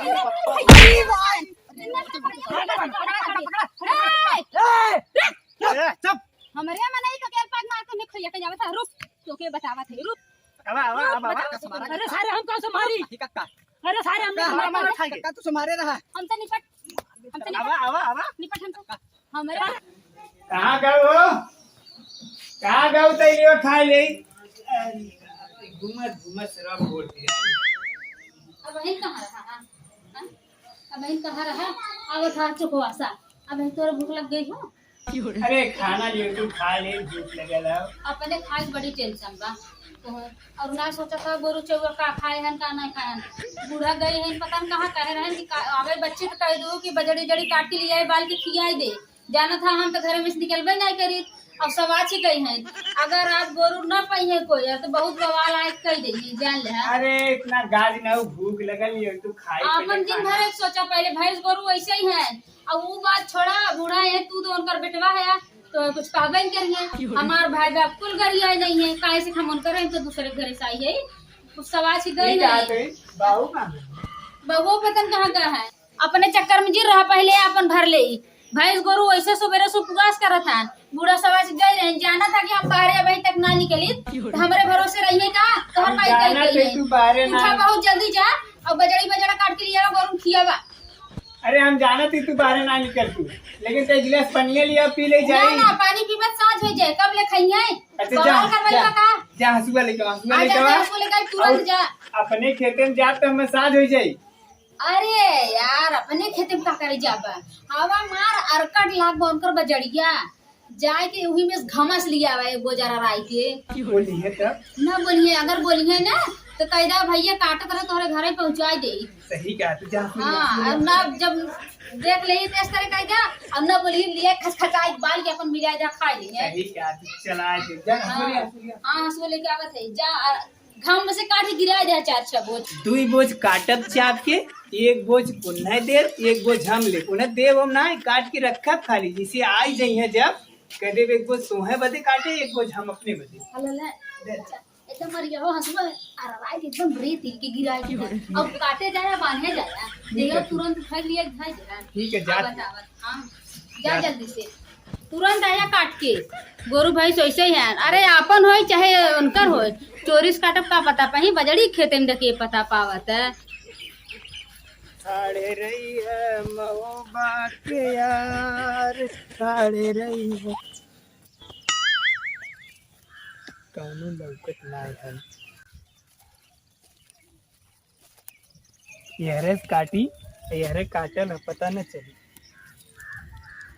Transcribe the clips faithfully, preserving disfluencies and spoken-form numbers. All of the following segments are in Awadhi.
अरे भाई। ए, चुप। हमरे मनई का केर पाक मार के निखोइया के जावत है, रुक, तोके बतावत है, रुक। आवा, आवा, रुक, आवा, आवा, बतावत है। अरे सारे हम कौन से मारी? ठीक है, का? अरे सारे हम का, नहीं हमारा मारी। मार खाएंगे। का तू से मारे रहा? हमसे निपट, हमसे आवा, निपट। आवा, आवा। निपट हमसे। हमरे कहाँ गए हो? कहाँ गए हो तो ये खाए ले? अरे, घूमत, घूमत शराब बोल दिया। अब बहिन कहाँ रहा? हाँ? हाँ? अब बहिन कहाँ रहा? अब था चुकवासा। अब बहिन तोरा भूख लग गई हो? अरे खाना ले तू खा ले, भूख लगल है। अपने खाए के बड़ी tension बा। तो और ना सोचा था गोरू चौरा का खाए हन का नहीं खाए हन। बूढ़ा गई है पता न कहाँ कहे रहन कि का-, आवे बच्चे तो कह दो कि बजड़ी जड़ी काट के लियाए बाल के खियाए दे। जानत हा हम तो घरे में से निकलबे नहीं करी। अब सब आछी गई हैं। अगर आज गोरू ना पाई है कोई तो बहुत बवाल आए कह दे जान ले। अरे इतना गाली ना हो, भूख लगल है तू खाए आपन दिन भर एक सोचा पहले भैंस गोरू ऐसे ही है। अब वो बात छोड़ा, बूढ़ा है तू तो उनकर बेटवा है, तो कुछ कहबे नहीं करिए। हमार भाई बाप कुल गरिया नहीं है, काहे से हम उनकर हैं तो दूसरे घर से आई है। कुछ सवाल से गई नहीं। बाबू कहाँ गए? बउआ पता न कहाँ गया है। अपने चक्कर में जी रहा, पहले अपन भर ले। भैंस गोरू ऐसे सुबेरे से उपवास करत हैं, बूढ़ा सवाल से गई रहे, जाना था कि हम बाहरे अभी तक ना निकली, तो हमरे भरोसे रहिए का? तो हम हम भाई जाना कहीं थे गई तू बाहरे ना। उठा बहुत जल्दी जा और बजड़ी बजड़ा काट के लिया गोरू खियावा। अरे हम जानत ही तू बाहरे ना निकल तू, लेकिन ते गिलास पनिया लिया पी ले ना, जाई। ना, पानी पीबत साँझ हो जाए, कब ले खइहे? अच्छा, बवाल जा, करवाई जा, बा का? जा हंसुआ लेके, हंसुआ आ, लेके जा, आ। जा, हंसुआ लेके आ, तुरंत और जा। अपने खेते में जात तो हमें साँझ हो जाई। अरे यार, अपने खेते में का करे जाबा? हवा मार अरकट लाग बा उनकर बजड़िया। जाए के उही में घमस लिया आवा एक बोझा राई के। बोली है तब? ना बोलिए, अगर बोलिए ना तो कह दा भैया काटत रहे तोहरे घरे पहुँचाई दे। सही कहा तू, जा, सुन, हाँ, सुन। अब ना जब देख ले तो इस तरह कह दा, अब ना बोलिए लिए खचखचाई बाल के अपन मिला जा खा लिए। सही कहा तू, चला दे, जा, हाँ, सुनिए, सुनिए। हाँ, हंसुआ लेके आवत है, जा, आ, घाम में से काढ़ी गिरा दे चार छह बोझ। दुई बोझ काटब चाप के, एक बोझ उन्हें देब, एक बोझ हम लेब। उन्हें देब हम ना, काट के रखब खाली, जैसे आई जइहे जब, कह देब एक बोझ तोहे बदे काटे, एक बोझ हम अपने बदे। हला ले। दे। अच्छा, एकदम मर गया हो हंसुआ, अरे भाई एकदम रे तिल के गिरा के। अब काटे जाए, बांधे जाए। ठीक है, देखो तुरंत उठा लिया, उठा जाए। ठीक है, जा। अब बतावा, हाँ, जा जा। जल्दी से। तुरंत आया काट के। गोरू भैंस वैसे ही हैं। अरे आपन होई चाहे उनकर होई, चोरी से काटब का पता पही बजड़ी खेते में देखे पता पावत है। ठाड़े रही है महोबा के यार, ठाड़े रही है। कौनो लौकत ना है। यहरे से काटी, यहरे काटल ह, पता न चली।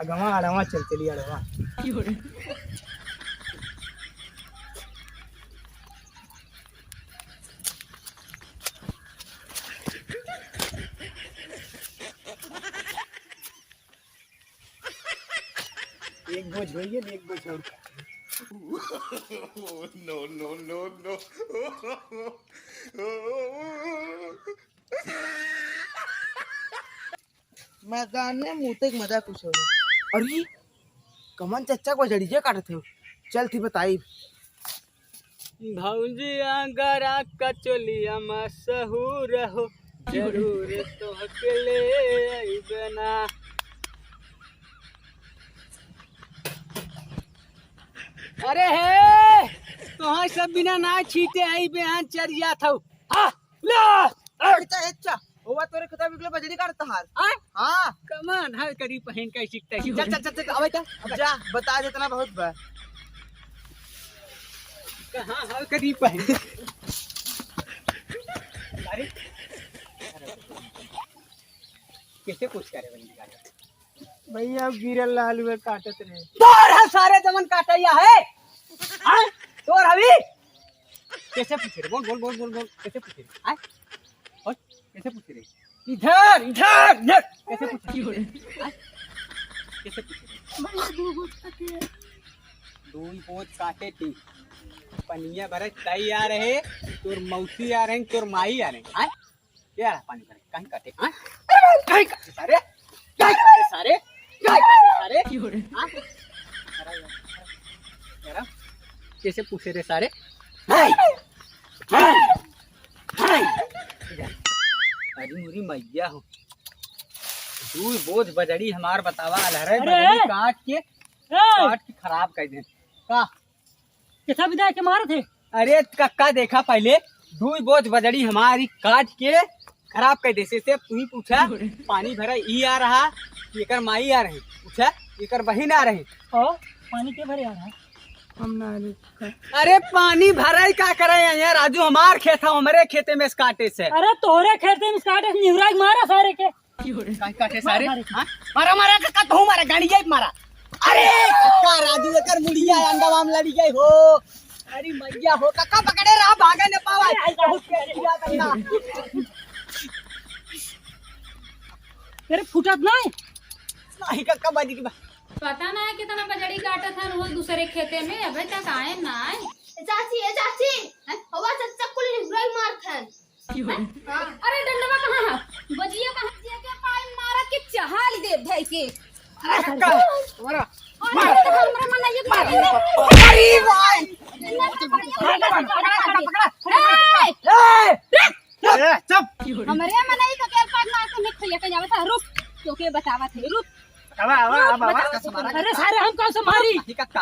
अगवा अड़वा चल चली, अड़वा। एक बोझ होइए, एक बोझ और काट। No, no, no, no। मैदान में मूते के मजा कुछ और। अरे, कमन चच्चा को जड़िए काटत हो। चल थी बताई। भौजी आगरा कचोलिया मशहूर हो, जरूर तोहके ले अइबे ना। अरे हे, तोहर सब बिना ना छीटे आई बेहान चरिया थौ। हाँ, ले। अच्छा, अच्छा, ओवा तोरे खेता बिगले बजरी काट तहार। आय? हाँ। कमान हल करी पहन के सीखता है। चल, चल, चल, चल, अबे चल, अबे। जा, बता दे इतना बहुत बा। कहाँ हल करी पहन? अरे, कैसे कुछ करे बनी? भैया, गिरल लाल हुए काटत रहे। तोर है सारे जमन काटैया है। हाँ? तोर हवी? कैसे पूछे रे? बोल, बोल, बोल, बोल, बोल। कैसे पूछे रे? हाँ? बोल, कैसे पूछे रे? इधर, इधर, इधर। कैसे पूछे रे? हाँ? कैसे पूछे रे? भैया, दो बोझ काटे। दो बोझ काटे थी। पनिया भरे ताई आ रहे, तोर मौसी आ रहे, तोर माई आ रहे। हाँ? ये आ पानी भरे, कहीं काटे, हाँ? अरे, कहीं काटे सारे, कहीं काटे सारे, कहीं काटे सारे, हाँ? जरा, जरा, कैसे पूछे रे सारे? हाय! हाय! हाय! अरे मुरी मैया हो, दुइ बोझ बजड़ी हमार बतावा अलहरे अरे! बजड़ी काट के, ए! काट के खराब कर दे। का? कैसा विदा के मारत है? अरे कक्का देखा पहले, दुइ बोझ बजड़ी हमारी काट के खराब कर दे। से, से तू ही पूछा, पानी भरा ई आ रहा कि एकर माई आ रही? पूछा, एकर बहिन आ रही? ओ, पानी के भरे आ रहा? हम ना रे। अरे पानी भराई का करे हैं यार, राजू हमार खेत है, हमरे खेते में से काटे से। अरे तोहरे खेते में से काटे से निहुराई मारा सारे के। काहे काटे सारे? मारा, मारा। हाँ? मारा, मारा, कक्का, तू मारा, गाड़ी जाई मारा। अरे, कक्का, राजू, एकर मुड़िया अंडा माम लड़ी गई हो। अरे, मैया हो, कक्का, पकड़े रहा, भागे न पावा। अरे, बहुत तेज गिरा था ना। अरे, फुटत नहीं। नहीं, कक्का, बाजी की बा-, पता ना है कितना बजड़ी काटत हन वो दूसरे खेते में, अबे तक आए ना आए। ए चाची, ए चाची, हैं? हवा चच्चा कुल निहुराई मारत हन। हाँ। अरे डंडवा कहाँ है? बजिया कहाँ? बजिया के पाई मारा के चहाल दे धई के। अरे कक्का, मारा। अरे तो हमरा मन ये मारा। अरे भाई। पकड़ा, पकड़ा, पकड़ा, पकड़ा। ए! ए! ए, चुप। हमरे मन ही तो के पाई मार के मिठ खइया के जावत है, रुक। तो के बतावत है, रुक। आवा, आवा, आवा, आवा। बतावत है। अरे सारे हम कौन से मारी? ठीक है, कक्का।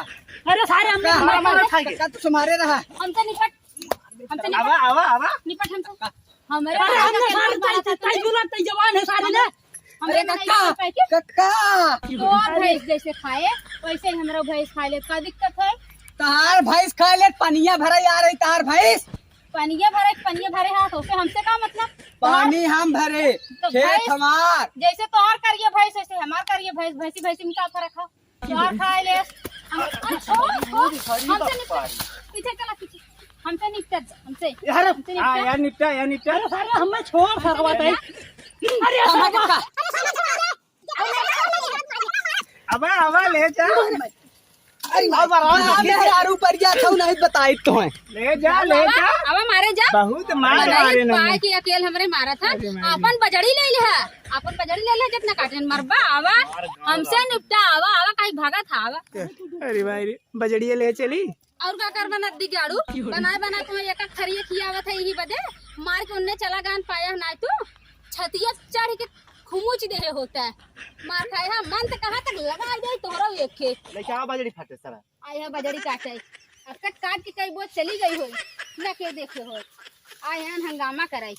अरे सारे हम कक्का, मारा, मारा, मारा। कक्का, तू से मारे रहा। हम तो निपट हमसे निपट। आवा, आवा, आवा। निपट हमसे। हमरे अरे, हमने सारे मारा था, तई, तई दुल्हन, तई जवान है सारे ने। हमरे अरे, मारा कक्का, इतना पैकेट। कक्का। तो भैंस जैसे खाए, वैसे ही हमरा भैंस खाए ले, का दिक्कत है? तहार भैंस खाए ले, पनिया भरे आ रही, तहार भैंस। पनिया भरे, पनिया भरे हाथ, उसे हमसे का मतलब? पानी हम भरे, तो खेत भैंस हमार। जैसे तोहार करिए भैंस, वैसे हमार करिए भैंस, भैंसी, भैंसी में का फर्क है? यार, खा ले। हम, हम छोड़, छोड़। हमसे निपट। पीछे चला, पीछे। हमसे निपट जा, हमसे। यार, हमसे निपट हाँ, जा। यार, निपटा, यार, निपटा। अरे, सारे हमें छोड़, सरवा दे। अरे, सरवा। अबे, अबे, ले जा। अरे, अब आराम से अबे, यार, ऊपर जा, तो नहीं बताई तो है। ले जा, ले जा। अब मारे जा। बहुत मार अरे, मारे ना। पाए कि अकेल हमरे मारा था। अरे, मारे। अपन बजड़ी ले ले है। अपन बजड़ी ले ले, जितना काटन मरबा, आवा, हमसे निपटा, आवा, आवा, काहे भागत है, आवा। अरे भाई रे, बजड़िया ले चली। और का कर बनत दिगाड़ू? बनाए बनाए तुम्हें एक एक थरिये खियावत है, यही बदे मार के उन्ने चला गान पाया ना तू, छतिया चढ़ के खुमुच दे होता है। मार खाए है, मन तो कहाँ तक लगा जाए तोहरा एक के। लेके आवा बजड़ी फाटे सारा। आए है बजड़ी काटे। अब तक काट के कई बोझ चली गई होई, न के देखे होई। आए हैं हंगामा कराई।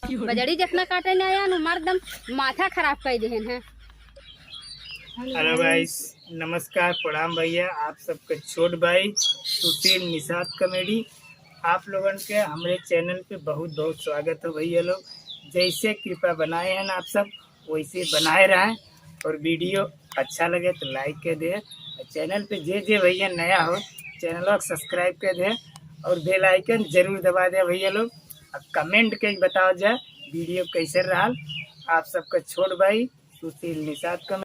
बजड़ी जितना काटे ले आया न, मर्दम माथा खराब कर देहन है। Hello guys, नमस्कार, प्रणाम भैया, आप सबके छोट भाई सुशील निषाद कॉमेडी। आप लोगन के हमरे चैनल पे बहुत बहुत स्वागत है भैया लोग। जैसे कृपा बनाए हैं ना आप सब, वैसे बनाए रहें और वीडियो अच्छा लगे तो लाइक कर दे। और चैनल पे जे जे भैया नया हो, चैनल को सब्सक्राइब कर दे और बेल आइकन जरूर दबा दे भैया लोग। और कमेंट के बताओ जाए वीडियो कैसे रहल। आप सबका छोट भाई सुशील निषाद कॉमेडी।